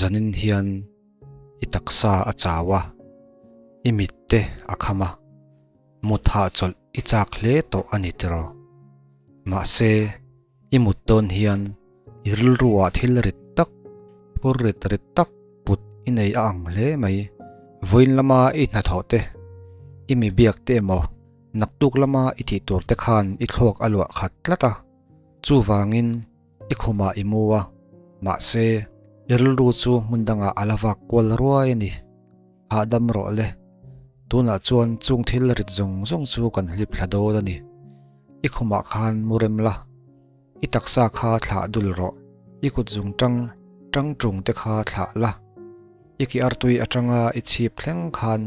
Zanin hian i taksa a chau a, i mit te a kham a, mut hahchawlh i chak hle tawh a ni tiraw? Mahse, i mut dawn hian i rilruah thil rit tak, phur rit rit tak put i nei a ang hle mai. Vawiin lama i hnathawh te, i mi biak te emaw, naktuk lama i tih tur te khan i thluak a luah khat tlat a, chuvangin i khumah i mu a, mahse i rilru chu hmun dangah a la vak kual ruai a ni. Hahdam rawh le, tunah chuan chung thil rit zawng zawng chu kan hlip thla dawn a ni. I khumah khan mu rem la, i taksa kha thlah dul rawh, i kut zung tang tang tung te kha thlah la, i ki artui atanga i chhip thleng khan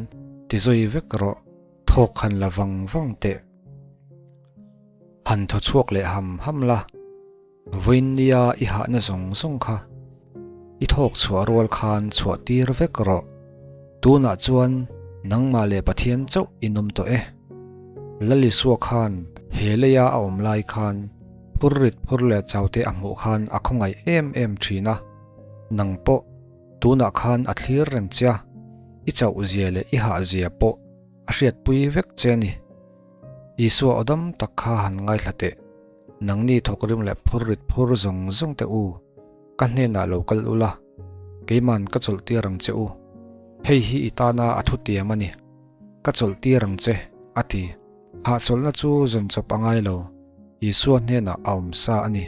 ti zui vek rawh, thawk han la vang vang teh. Han thaw chhuak leh ham ham la. Vawiin nia i hahna zawng zawng kha i thawk chhuah rual khan chhuah tir vek rawh. Tunah chuan nangmah leh Pathian chauh i nawm tawh e. Lalisua khan he leia a awm lai khan phur rit phur leh chaute a hmuh khan a khawngaih em em thin a. Nang pawh tunah khan a thlir reng che a, i chauh zia leh i hah zia pawh a hriatpui vek che a ni. Isua aw dam tak kha han ngaithla teh. Nangni thawkrim leh phur rit phur zawng zawng te u, ka hnenah lo kal ula, keiman ka chawlh tir ang che u. Hei hi i tana a thutiam a ni. Ka chawlh tir ang che, a ti. Hahchawlhna chu zawn chawp a ngai lo, Isua hnenah a awm sa a ni.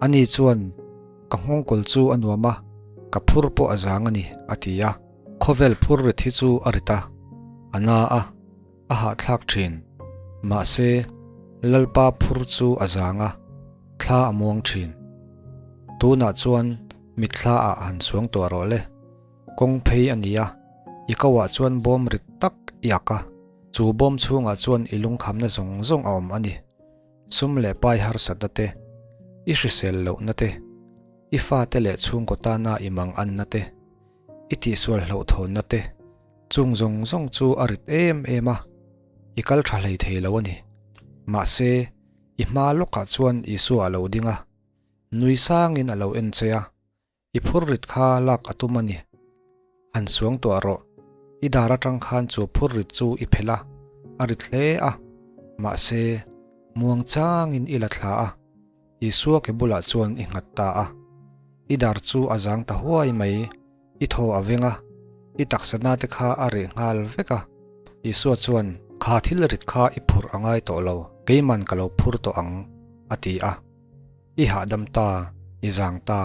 Ani chuan, Ka nghawngkawl chu a nuam a, ka phur pawh a zang a ni, a ti a. Khawvel phur rit hi chu a rit a, a na a. A hahthlak thin. Mahse, Lalpa phur chu a zang a, thla a muang thin. Tunah chuan mitthla ah han suang tuah rawh le. Kawng phei a ni a, i ko ah chuan bawm rit tak i ak a, chu bawm chhungah chuan i lungkhamna zawng zawng a awm a ni. Sum leh pai harsatna te, i hrisel lohna te, i fate leh chhungkaw tana i manganna te, i tihsual hlauhthawnna te, Chung zawng zawng chu a rit em em a, i kal tha hlei thei lo a ni. Mahse, i hma lawkah chuan Isua a lo ding a, nui sangin a lo en che a, i phur rit kha lak a tum a ni. Han suang tuah rawh, i dar atang khan chu phur rit chu i phelh a, a rit hle a, mahse, muang changin i la thla a, Isua ke bulah chuan i nghat ta a, i dar chu a zang ta huai mai. I thaw a veng a, i taksa na te kha a reh nghal vek a. Isua chuan, Kha thil rit kha i phurh a ngai tawh lo, keiman ka lo phur tawh ang, a ti a. I hahdam ta, i zang ta.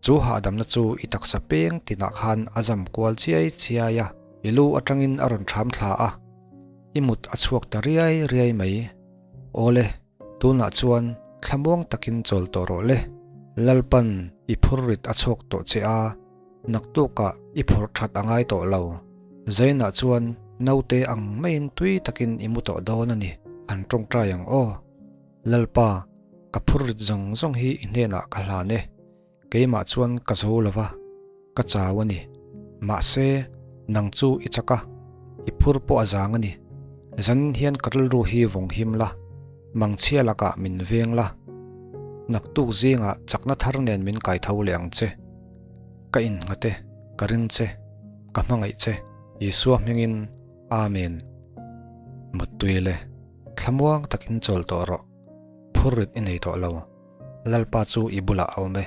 Chu hahdamna chu i taksa peng tinah khan a zam kual chiai chiai a, i lu atangin a rawn thram thla a, i mut a chhuak ta riai riai mai. Awle. Tunah chuan thlamuang takin chawl tawh rawh le. Lalpan i phurrit a chhuak tawh che a, naktukah i phurh that a ngai tawh lo. Zainah chuan naute ang maiin tui takin i mu tawh dawn a ni. Han tawngtai ang aw. Lalpa, ka phurrit zawng zawng hi i hnenah ka hlan e. Keimah chuan ka zo lo va, ka chau a ni. Mahse, nang chu i chak a, i phur pawh a zang a ni. Zan hian ka rilru hi vawng him la, mangchhia lakah min veng la. Naktuk zingah chakna thar nen min kai tho leh ang che. Ka innghat e, ka ring che, ka hmangaih che, Isua hmingin, Amen. Muttui le, thlamuang takin chawl tawh rawh, phurrit i nei tawh lo. Lalpa chu i bulah a awm e.